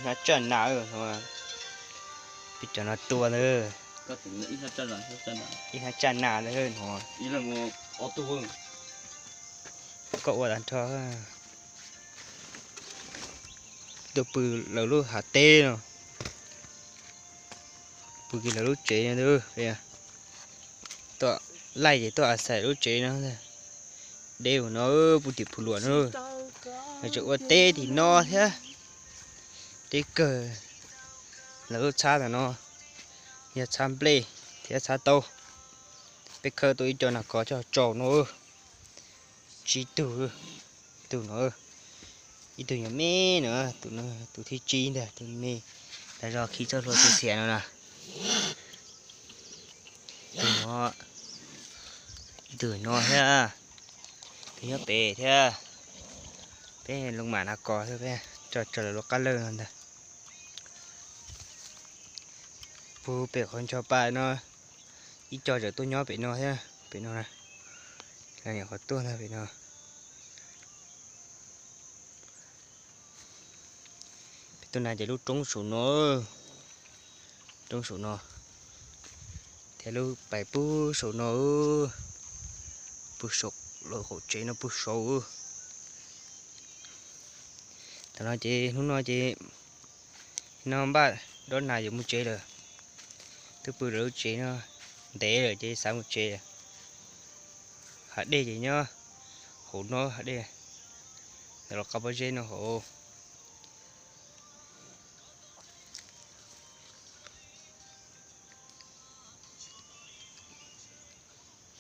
Tsaj nas, peb cov no tua ntawd, ib hnab tsaj nas ntawd no, koj ua tag nrho. Tuaj pw lawv lub hav teb no, pw kiag lawv lub tsev no, tuaj laij ces tuaj a xais lub tsev no. Deb ua no, puag tim Phu Luam no, tseem ua teb tim no thiab. Deb kawg. Lawv lub txhab ntawm no yog txhab nplej thiab txhab taub. Peb khawb tau ib co nas kos coj tsaus no, tsib tug, ib tug no, ib tug nyuam me no, tus thib tsib ntag, tus me, tas zog khi txoj hlua txias no na. Tus no, ib tug no thiab, tus nyob pem thiab. Peb loo mam nas kos xwb, peb tso tso lawv lub qab lawj no ntag. Puag pem qhov ncho pa no, ib co tseem tuaj nyob pem no thiab, pem no, lawv nyuam qhuav tuaj ntag pem no. Peb tuaj na ces lub roob saum no, roob saum no, thiab lub pais puag saum no, puag saum lawv qaum tsev no puag saud. Thaum no ces hnub no ces no npaj dob nas yuav mus tsev lawm. Twb pw lawv lub tsev no ntev lawm ces xav mus tsev. Hav dej ces nyob hauv no, hav dej ntawm lub qab pob zeb no hauv.